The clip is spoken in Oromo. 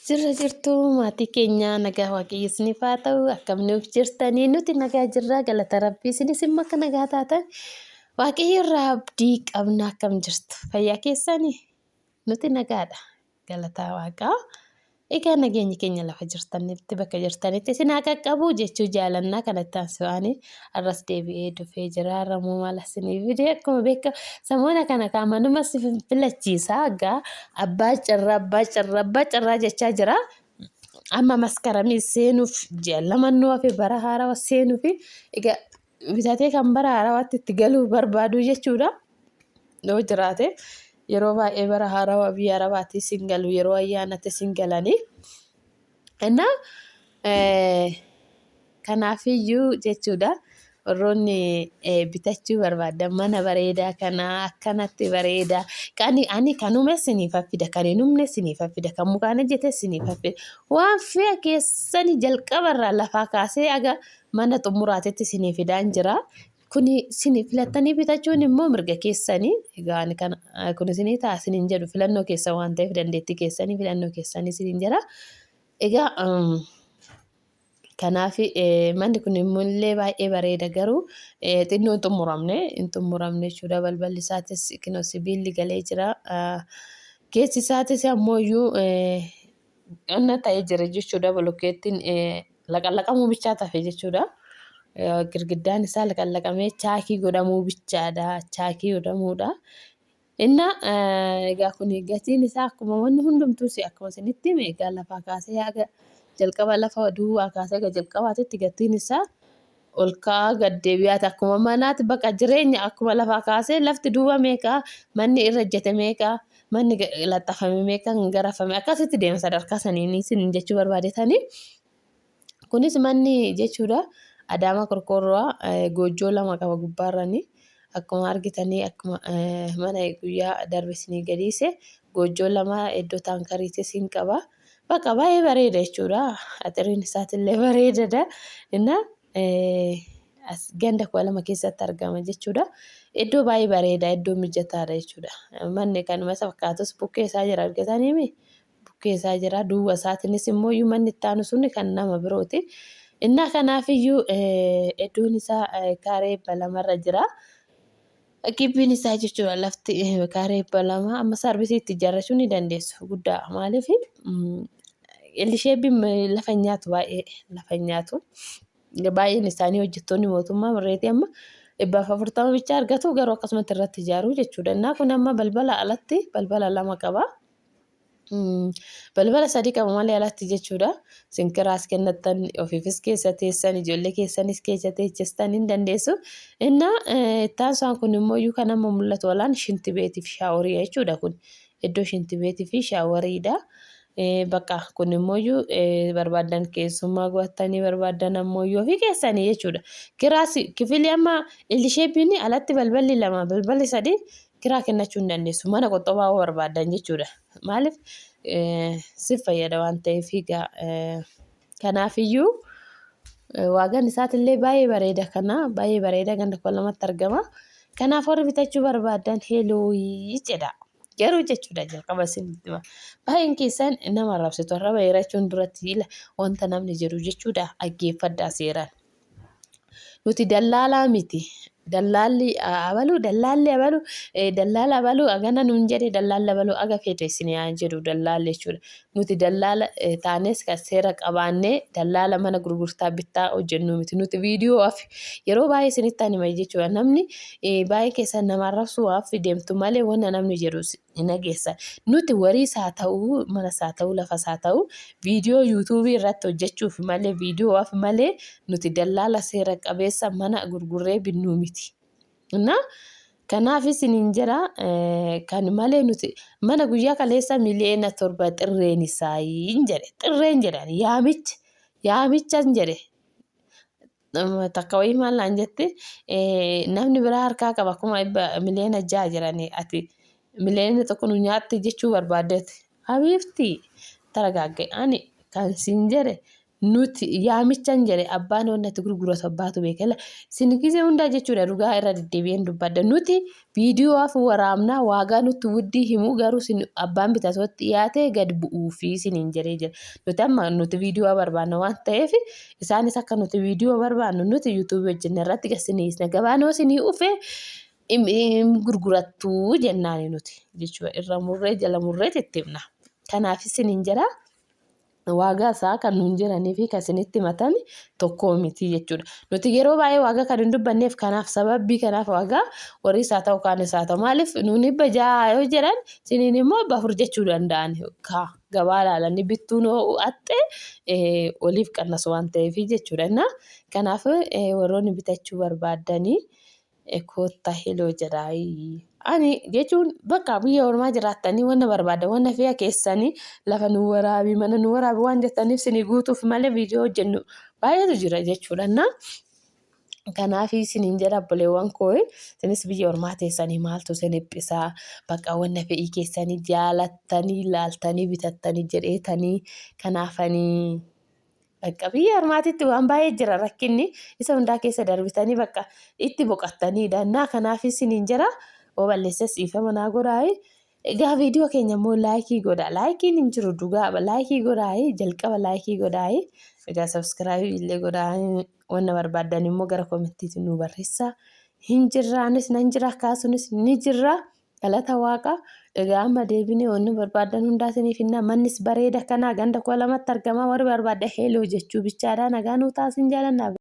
Jirra jirtu maatii keenya, nagaa waaqayyo isiniif haa ta'u. Akkam nuuf jirtanii? Nuti nagaa jirra, galata rabbii. Isinis immoo akka nagaa taatan waaqayyo irraa abdii qabna. Akkam jirtu, fayyaa keessanii? Nuti nagaadha, galataa waaqaa. Egaa nageenyi keenya lafa jirtanitti, bakka jirtanitti isin haa qaqqabu jechuu jaalannaa. Kanatti aansu'aanii har'as deebi'ee dhufee jira. Har'a immoo maal isinii fide? Akkuma beekamu samoona kana kaamanuma si filachiisa. Egaa abbaa carraa, abbaa carraa, abbaa carraa jechaa jira. Amma maskaramii seenuuf ji'a 2 nu hafe, bara haarawa seenuuf. Egaa bitatee kan bara haarawaatti itti galuu barbaadu jechuudha. Yoo jiraate yeroo baay'ee bara haarawaa biyya arabaatti sin galu, yeroo ayyaanatti sin galanii. Innaa kanaafiyyuu jechuudha, warroonni bitachuu barbaadan mana bareedaa kana, akkanatti bareeda. Kan ani kan uume siniif fida, kan hin uumne siniif fida, kan mukaan hojjete siniif fida. Waan fe'a keessanii jalqabarraa lafaa kaasee aga mana xumuraatitti isinii fidaan jira. Kuni isin filattanii bitachuun immoo mirga keessanii. Egaa ani kana kun isinii ta'a isiniin jedhu, filannoo keessa waan ta'eef, dandeettii keessanii, filannoo keessanii isiniin jedha. Egaa kanaaf manni kun immoo illee baay'ee bareeda, garuu xinnoo hin xumuramne, hin xumuramne jechuudha. Balballi isaatis kinoo sibiilli galee jira. Keessi isaatis ammoo iyyuu qonna ta'ee jira jechuudha. Bolokkeettiin laqallaqamuu bichaa tafe jechuudha. Girgiddaan isaa laqallaqamee chaakii godhamuu bichaadha. Chaakii godhamuudha. Inna egaa kun gatiin isaa akkuma wanni hundumtuu si akkuma isinitti hime, egaa lafaa kaasee haga jalqaba, lafa duwwaa kaasee haga jalqabaatitti gatiin isaa ol ka'aa gad deebi'aati. Akkuma manaati, bakka jireenya akkuma lafaa kaasee lafti duwwaa meeqa, manni irra ejjete meeqa, manni laxxafame meeqa, garafame, akkasitti deema sadarkaa saniin isin jechuu barbaadetanii. Kunis manni jechuudha Adaamaa qorqoorroo goojjoo 2 qaba gubbaarrani. Akkuma argitanii, akkuma mana guyyaa darbe isinii gadiise, goojjoo 2 iddoo taankariitis hin qaba. Bakka baay'ee bareeda jechuudha. Axiriin isaatillee bareedadha. Inna as ganda 12 keessatti argama jechuudha. Iddoo baay'ee bareeda, iddoo mijataadha jechuudha. Manni kanuma isa fakkaatus bukkee isaa jira, argitaniimi? Bukkee isaa jira. Duuba isaatiinis immoo iyyuu manni itti aanu sun kan nama birooti. Innaa kanaafiyyuu iddoon isaa kaaree 200rra jira. Gibbiin isaa jechuudha lafti kaaree 200. Amma saarvisii itti ijaarrachuu ni dandeessu guddaa. Maaliif? Illisheebbiin lafa hin nyaatu, baay'ee lafa hin nyaatu. Baay'een isaanii hojjettoonni mootummaa mirreetii amma 140 bichaa argatu, garuu akkasumatti irratti ijaaruu jechuudha. Innaa kun amma balbala alatti balbala 2 qaba. Balbala 3 qaba malee alatti jechuudha. Isin kiraas kennattan, ofiifis keessa teessan, ijoollee keessanis keessa teechistan hin dandeessu. Innaa ittaansaan kun immoo iyyuu kan amma mul'atu alaan shintibeetii fi shaaworii jechuudha kun. Iddoo shintibeetii fi shaaworiidha. Bakka kun immoo iyyuu barbaaddan keessummaa go'attanii, barbaaddan ammoo iyyuu ofii keessanii jechuudha. Kiraas kifilii amma illisheebbiin alatti balballi 2, balballi 3 kiraa kennachuu hin dandeessu. Mana qoxxobaa yoo barbaaddan jechuudha. Maaliif? Si fayyada waan ta'eef. Egaa kanaafiyyuu waagaan isaatillee baay'ee bareeda kana, baay'ee bareeda, ganda 12tti argama. Kanaaf warri bitachuu barbaaddan helooyii jedha. Garuu jechuudha, jalqaba isin baay'een keessan nama arrabsitu. Arraba dheerachuun duratti wanta namni jedhu jechuudha dhaggeeffadhaa seeraan. Nuti dallaalaa miti. Dallaalli abaluu, dallaalli abaluu, dallaala abaluu agana nuun jedhe, dallaalli abaluu aga fedhe isin haa jedhu dallaalli jechuudha. Nuti dallaala taanes kan seera qabaannee dallaala mana gurgurtaa bittaa hojjennu miti. Nuti viidiyoo hafi yeroo baay'ee isinitti anima jechuudha. Namni baay'ee keessan nama arrabsuu hafi deemtu malee wanna namni jedhu hin dhageessan. Nuti wariis haa ta'u, manas haa ta'u, lafas haa ta'u, viidiyoo yuutuubii irratti hojjechuuf malee, viidiyoo'aaf malee, nuti dallaala seera qabeessa mana gurgurree binnuu miti. Innaa kanaaf isiniin jedha, kan malee nuti mana guyyaa kaleessa miliyoona 7 xirreen isaa hin jedhe, xirreen jedhan, yaamicha yaamichan jedhe. Takka wayii maal naan jette, namni biraa harkaa qaba 600,000 jedhanii, ati miliyoona 1 nu nyaatte jechuu barbaaddeeti. Habiibti taragaagge, ani kan siin jedhe Nuti yaamichan jedhe abbaan wanna itti gurguratu abbaatu beeka. Isin gisee hundaa jechuudha dhugaa irra deddeebi'een dubbadha. Nuti viidiyoof waraabnaa waagaa nutti wuddii himu garuu isin abbaan bitatutti dhiyaate gad bu'uufi isiniin jedhee jira. Nuti amma nuti viidiyoo barbaanna waan ta'eef isaanis akka nuti viidiyoo barbaannu nuti yuutuubii hojjenna irratti gasiniisna gabaanoo isinii ufe gurgurattuu jennaani nuti jechuudha. Irra murree jala murree itti himna. Kanaaf isiniin jedha. Waagaa isaa kan nuun jedhanii fi kan isinitti himatan tokkoo miti jechuudha. Nuti yeroo baay'ee waagaa kan hin dubbanneef kanaaf sababbii kanaaf waagaa warri isaa ta'u kaan isaa ta'u maaliif nuun 600 yoo jedhan isiniin immoo 400 jechuu danda'an kaa gabaa ilaalanii bittuun haxxee waliif qannasu waan ta'eef jechuudha. Innaa kanaaf warroonni bitachuu barbaaddanii koottaa heloo jedhaa. Ani jechuun bakka biyya ormaa jiraattanii wanna barbaadan wanna fe'a keessanii lafa nu waraabi mana nu waraabi waan jettaniif isinii guutuuf malee viidiyoo hojjennu baay'eetu jira jechuudha. Innaa kanaaf isiniin jedha obboleewwan koo isinis biyya ormaa teessanii maaltu isin dhiphisaa bakka wanna fe'ii keessanii jaalattanii laaltanii bitattanii jedheetanii kanaafanii. Bakka biyya ormaatitti waan baay'ee jira rakkinni isa hundaa keessa darbitanii bakka itti boqottaniidha. Innaa kanaaf isiniin jira oo balleessas dhiifama naa godhaayi. Egaa viidiyoo keenya immoo laayikii godha. Laayikiin hin jiru dhugaa laayikii godhaayi jalqaba laayikii godhaayi. Egaa sabskiraayibii illee godhaayi. Wanna barbaaddan immoo gara koomentiitti nu barreessaa. Hin jirraanis nan jira kaasunis ni jirra. Galata Waaqaa. Egaa amma deebinee wanni barbaaddan hundaa isiniif hinna. Mannis bareeda kanaa ganda 2000tti argama. Warri barbaaddan heloo jechuu bichaadha. Nagaa nuu ta'a sin jaalanna.